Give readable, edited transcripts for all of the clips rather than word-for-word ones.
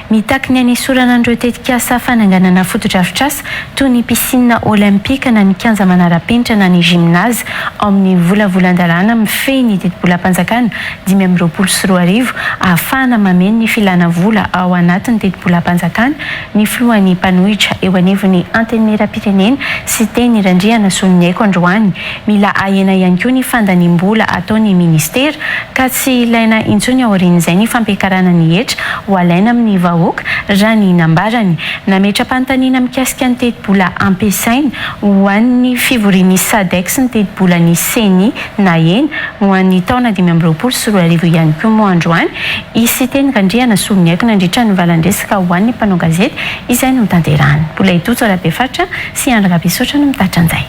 Mitaky ny hanesorana an'ireo tetikasa fananganana fotodrafitrasa toy ny piscine olympique na ny kianja manara-penitra na ny gymnase ao amin'ny volavolan-dalàna mifehy ny tetibolam-panjakana 2025 ahafahana mameno ny filàna vola ao anatin'ny tetibolam-panjakana ny filohan'ny mpanohitra eo anivon'ny Antenimierampirenena Siteny Randrianasoloniaiko androany. Mila ahena ihany koa ny fandaniam-bola ataon'ny minisitera ka tsy ilaina intsony aorian'izay ny fampiakarana ny hetra ho alaina amin'ny vahoaka, raha ny nambarany. Nametra-panontaniana mikasika ny tetibola ampiasaina ho an'ny fivorian'ny Sadec sy ny tetibolan'ny Ceni nahena ho an'ny taona 2025 ihany koa moa androany i Siteny Randrianasoloniaiko nandritra ny valan-dresaka ho an'ny mpanao gazety izay notanterahany. Mbola i Tojo Rabefaritra sy Andry Rabesotra no mitatitra an'izay.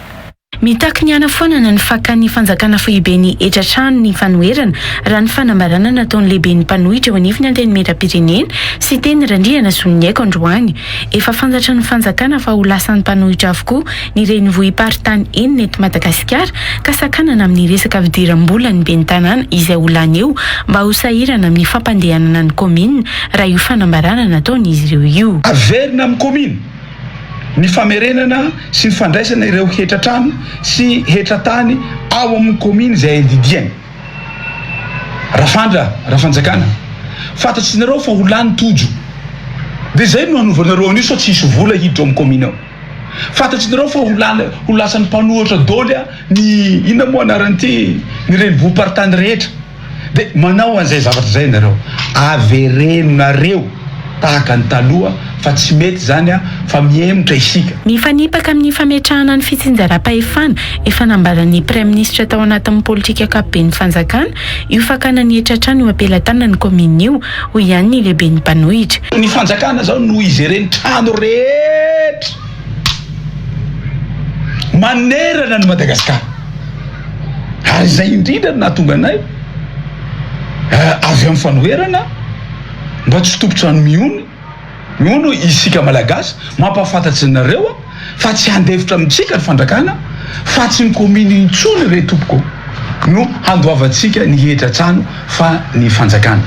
Mitaky ny hanafoanana ny fakan'ny fanjakana foibe ny hetra-trano ny fanoherana, raha ny fanambarana nataon'ny lehiben'ny mpanohitra eo anivon'ny Antenimierampirenena, Siteny Randrianasoloniaiko androany. Efa fantatry ny fanjakana fa ho lasan'ny mpanohitra avokoa ny renivohi-paritany enina eto Madagasikara ka sakanana amin'ny resaka fidiram-bola ny ben'ny tanàna izay ho lany eo mba ho sahirana amin'ny fampandehanana ny kaominina raha io fanambarana nataon'izy ireo io. Averina amin'ny kaominina. Ny famerenana sy ny fandraisana ireo hetra-trano sy hetra-tany ao amin'ny kaominy izay andidiany. Rafandra, Rafanjakana, fantatrinareo fa ho lany Tojo. Dia izay no hanovanareo an'io sao tsy hisy vola hiditra ao amin'ny kaominy ao. Fantatrinareo fa ho lany, ho lasan'ny mpanohatra doly ny, inona moa anaran'ity, ny renivohi-paritany rehetra. Dia manao an'izay zavatra izay ianareo. Averenonareo tahaka ny taloha fa tsy mety izany fa mihemotra isika. Mifanipaka amin'ny fametrahana ny fitsinjaram-pahefana efa nambaran'ny Praiminisitra tao anatin'ny politika ankapoben'ny fanjakana io fakana ny hetra hatrany eo am-pelatanan'ny kaominina io, hoy ihany ny lehiben'ny mpanohitra. Ny fanjakana izao no izereny trano rehetra manerana an'i Madagasikara. Ary izay indrindra no nahatonga anay avy amin'ny fanoherana mba tsy tompon-trano mihono, mihono isika Malagasy, mampahafantatry anareo fa tsy handefitra amintsika ny fandrakana fa tsy ny kaominy intsony re tompoko no handoavantsika ny hetra trano fa ny fanjakana.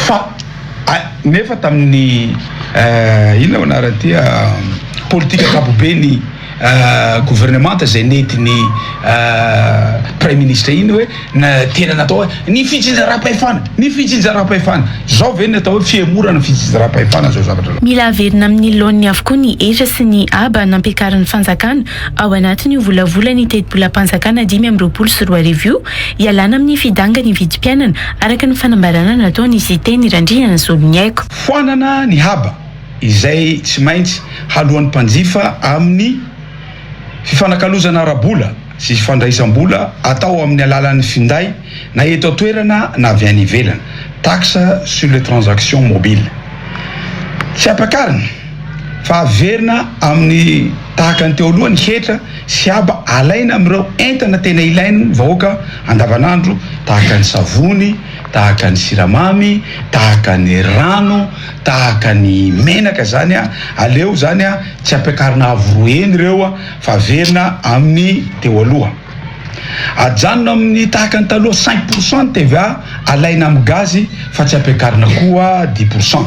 Fa nefa tamin'ny inona no anaran'ity politika ankapobeny governemanta izay nentin'ny praiminisitra iny hoe na tena natao hoe ny fitsinjaram-pahefana, ny fitsinjaram-pahefana. Izao ve ny atao hoe fihemorana fitsinjaram-pahefana izao zavatra izao. Mila averina amin'ny laoniny avokoa ny hetra sy ny haba nampiakarin'ny fanjakana ao anatin'io volavolan'ny tetibolam-panjakana 2025 io, hialana amin'ny fidangan'ny vidim-piainana, araka ny fanambarana nataon'i Siteny Randrianazoloniaiko. Foanana ny haba. izay tsy maintsy haloan'ny mpanjifa amin'ny fifanakalozana ara-bola sy fandraisam-bola atao amin'ny alalan'ny finday na eto an-toerana na avy any ivelany, taxe sur les transactions mobiles. Tsy ampiakarina fa averina amin'ny tahaka ny teo aloha ny hetra sy haba alaina amin'ireo entana tena ilain'ny vahoaka andavanandro tahaka ny savony, tahaka ny siramamy, tahaka ny rano, tahaka ny menaka zany a, aleo zany a tsy ampiakarina avo roa heny ireo a fa averina amin'ny teo aloha. Ajanona amin'ny tahaka ny taloha 5% ny TVA alaina amin'ny gazy fa tsy ampiakarina koa 10%.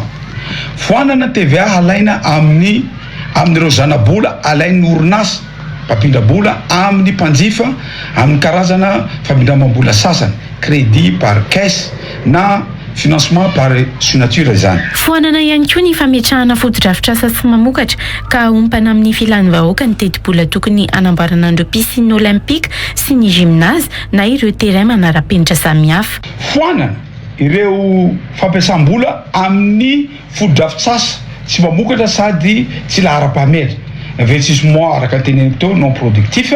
Foanana ny TVA halaina amin'ny amin'ireo zana-bola alain'ny orinasa mpampindra-bola amin'ny mpanjifa amin'ny karazana fampindramam-bola sasany. crédit par caisse na financement par signature izany. Foanana ihany koa ny fametrahana fotodrafitrasa tsy mamokatra ka haompana amin'ny filan'ny vahoaka ny tetibola tokony hanamboarana an'ireo piscine olympique sy ny gymnase na ireo terrain manara-penitra samihafa. Foanana ireo fampiasam-bola amin'ny Fotodrafitrasa tsy mamokatra sady tsy laharam-pahamehana, investissement araka ny teneniko teo non productif,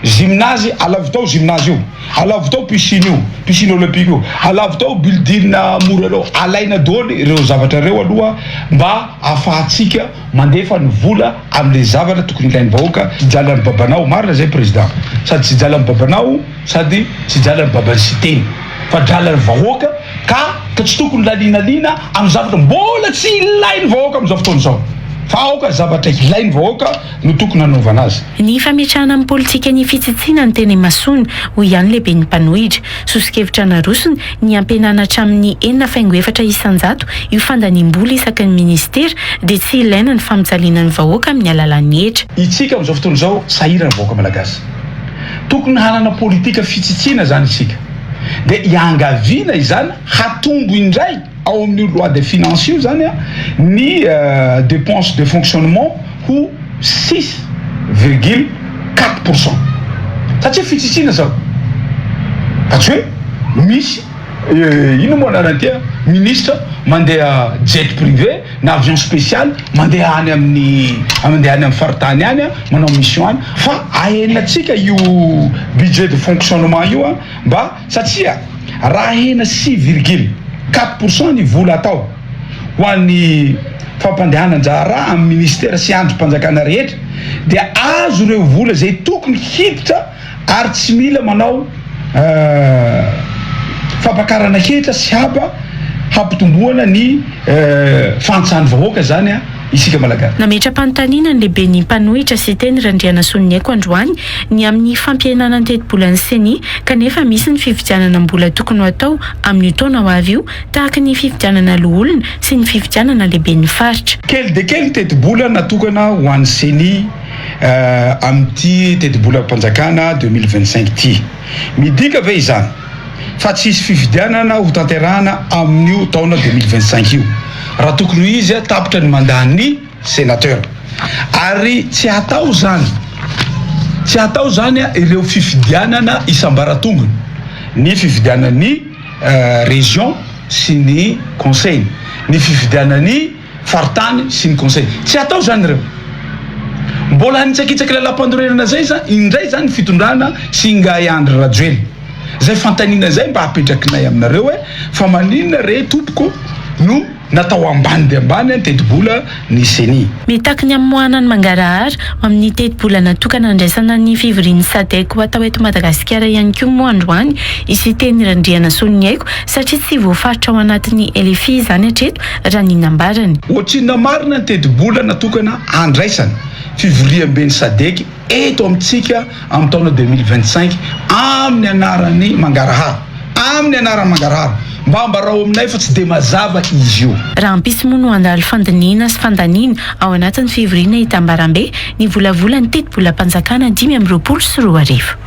gymnase alavo tao gymnase io, alavo tao piscine io, piscine olympique io, alavo tao building mora ireo, alaina daholo ireo zavatra ireo aloha mba ahafahantsika mandefa ny vola amin'ilay zavatra tokony ilain'ny vahoaka, tsy jalan'ny babanao, marina zay président, sady tsy jalan'ny babanao sady tsy jalan'ny baban'i Siteny fa jalan'ny vahoaka. Ka ka tsy tokony lalinalina amin'ny zavatra mbola tsy ilain'ny vahoaka amin'izao fotoana izao. Fa aoka zavatra ilain'ny vahoaka no tokony hanaovana azy. Ny fametrahana amin'ny politika ny fitsitsiana ny teny imasony, hoy ihany lehiben'ny mpanohitra. Soso-kevitra narosony ny hampihenana hatramin'ny 6,4% io fandaniam-bola isaky ny minisitera dia tsy ilaina ny fampijaliana ny vahoaka amin'ny alalan'ny hetra. Itsika amin'izao fotoana izao sahirana ny vahoaka malagasy. Tokony hanana politika fitsitsiana izany isika. Dia iangaviana izany hatombo indray. Ao amin'io loi des finances io zany ny dépenses de fonctionnement ho 6,4% satria fitsitsiana zao fa tsy hoe misy inona moa anarany ity ministre mandeha jet privé na avion spécial mandeha any amin'ny mandeha any amin'ny faritany any manao mission any fa ahenantsika io budget de fonctionnement io mba Satria raha ahena 6,4% ny vola atao ho an'ny fampandehanan-draharaha amin'ny ministera sy andrim-panjakana rehetra dia azo ireo vola izay tokony hiditra ary tsy mila manao fampakarana hetra sy haba hampitomboana ny fahantsan'ny vahoaka izany. isika Malagasy. Nametra-panontaniana ny lehiben'ny mpanohitra Siteny Randrianasoloniaiko androany ny amin'ny fampihenana ny tetibolan'ny Ceni kanefa misy ny fifidianana mbola tokony ho atao amin'io taona ho avy io tahaka ny fifidianana loholona sy ny fifidianana lehiben'ny faritra. Kely dia kely ny tetibola natokana ho an'ny Ceni amin'ity tetibolam-panjakana 2025 ity. Midika ve izany fa tsy hisy fifidianana ho tanterahana amin'io taona 2025 io? Raha tokony ho izy, tapitra ny mandat-n'ny sénateur. Ary tsy hatao izany, tsy hatao izany ireo fifidianana isam-baratongony, ny fifidianan'ny région sy ny conseil, ny fifidianan'ny. faritany sy ny conseil. Tsy atao izany ireo. Mbola hanitsakitsaky lalampanorenana zay za indray zany ny fitondrana sy ingahy Andry Rajoelina. Zay fantaniana zay mba apetrakinay aminareo hoe fa maninona re tompoko no natao ambany dia ambany ny tetibola ny ceni. Mitaky ny hamoahana ny mangarahara ho amin'ny tetibola natokana handraisana ny fivorian'ny Sadec ho atao eto Madagasikara ihany koa moa androany i Siteny Randrianasoloniaiko satria tsy voafaritra ao anatin'ny LFI izany hatreto raha ny nambarany. Ohatrinona marina ny tetibola natokana handraisana fivoriamben'ny Sadec eto amintsika amin'ny taona 2025 amin'ny anaran'ny mangarahara? Amin'ny anaran'ny mangarahara. Mba ambarao aminay fa tsy dia mazava izy io. Rahampitso moa no handalo fandinihina sy fandaniana ao anatin'ny fivoriana hitambarambe ny volavolan'ny tetibolam-panjakana 2025.